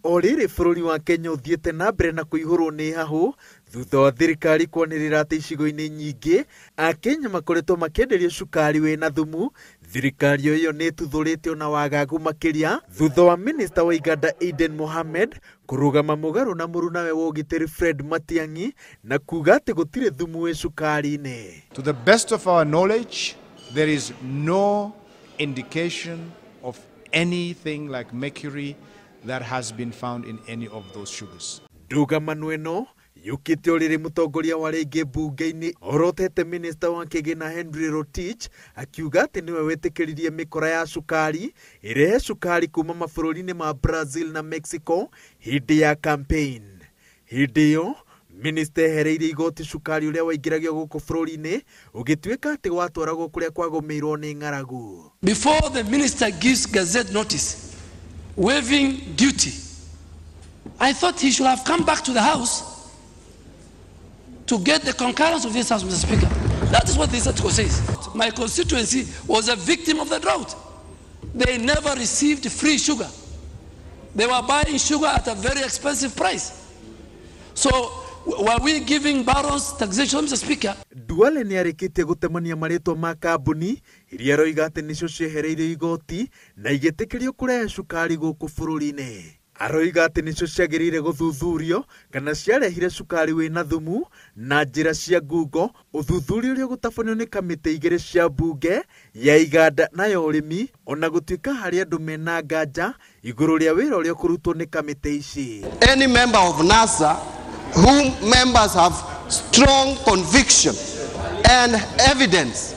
O rĩrĩ bũrũri wa Kenya ũthiĩte na mbere na kũihũrwo nĩ hahũ thutha wa thirikari kwanĩrĩra atĩ icigo-inĩ nyingĩ Akenya makoretwo makĩenderio cukari wĩna thumu. Thirikari ĩyo nĩ ĩtuthũrĩte ona wagagu makĩria thutha wa minista wa iganda Aden Mohamed kũrũgama mũgarũ na mũrunawe wa ũgitĩri Fred Matiang'i na kuga atĩ gũtirĩ thumu wĩ cukari-inĩ. To the best of our knowledge, there is no indication of anything like mercury that has been found in any of those sugars. Ndũgamano ĩno yũkĩte o rĩrĩ mũtongoria wa rĩngĩ mbunge-inĩ orotete minista wa kĩgĩna Henry Rotich akiuga atĩ nĩwe wetĩkĩririe mĩkora ya cukari ĩrehe cukari kuma mabũrũri-inĩ ma Brazil na Mexico hĩndĩ ya campaign. Hĩndĩ ĩyo minista ehereirie igoti cukari ũrĩa waingĩragio gũkũ bũrũri-inĩ ũgĩtuĩka atĩ watwaragwo kũrĩa kwagũmĩirwo nĩ ng'aragu. Before the minister gives gazette notice waiving duty, I thought he should have come back to the house to get the concurrence of this house, Mr. Speaker. That is what this article says. My constituency was a victim of the drought. They never received free sugar. They were buying sugar at a very expensive price. So were we giving barons taxation, Mr. Speaker? Duale nĩ arĩkĩtie gũtemania marĩtwa ma kambuni iria aroiga atĩ nĩcio ciehereirio igoti na igĩtĩkĩrio kũrehe cukari gũkũ bũrũri-inĩ. Aroiga atĩ nĩcio ciagĩrĩire gũthuthurio kana ciarehire cukari wĩna thumu na njĩra cia ngungo, ũthuthuria ũrĩa ũgũtabanio nĩ kamĩtĩ igĩrĩ cia mbunge ya iganda na ya ũrĩmi, ona gũtuĩka harĩ andũ mena nganja igũrũ rĩa wĩra ũrĩa ũkũrutwo nĩ kamĩtĩ ici. Any member of NASA whom members have strong conviction and evidence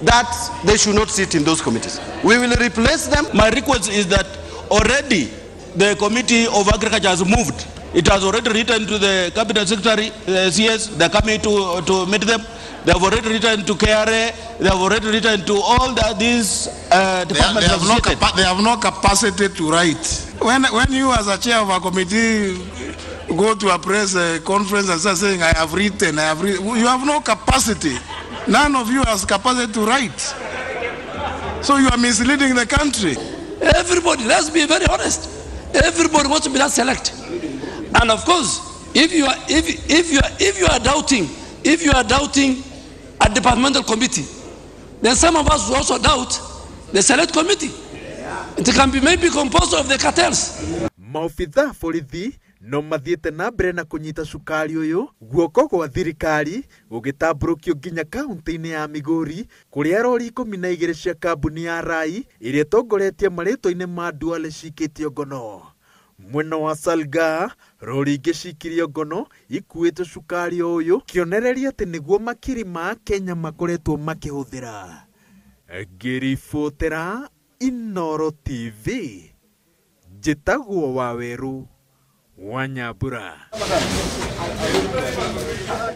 that they should not sit in those committees. We will replace them. My request is that already the Committee of Agriculture has moved. It has already written to the Cabinet Secretary, the CS, they're coming to meet them. They have already written to KRA, they have already written to all these departments. They have no capacity to write. When you as a chair of a committee go to a press conference and start saying, I have written, you have no capacity. None of you has capacity to write. So you are misleading the country. Everybody, let's be very honest. Everybody wants to be that select. And of course, if you are doubting a departmental committee, then some of us will also doubt the select committee. It can be maybe composed of the cartels. Maobithaa borithi no mathiĩte na mbere na kũnyita cukari ũyũ guoko gwa thirikari gũgĩtambũrũkio nginya kaunti-inĩ ya Migori kũrĩa rori 12 cia kambuni ya Rai ĩrĩa ĩtongoretie marĩtwa-inĩ ma Duale cikĩtio ngono. Mwena wa Salgaa rori ingĩ cikirio ngono ikuĩte cukari ũyũ kĩonereria atĩ nĩguo makiri ma Kenya makoretwo makĩhũthĩra. Ngĩribotera Inooro TV, njĩtagwo Waweru wa Nyambura.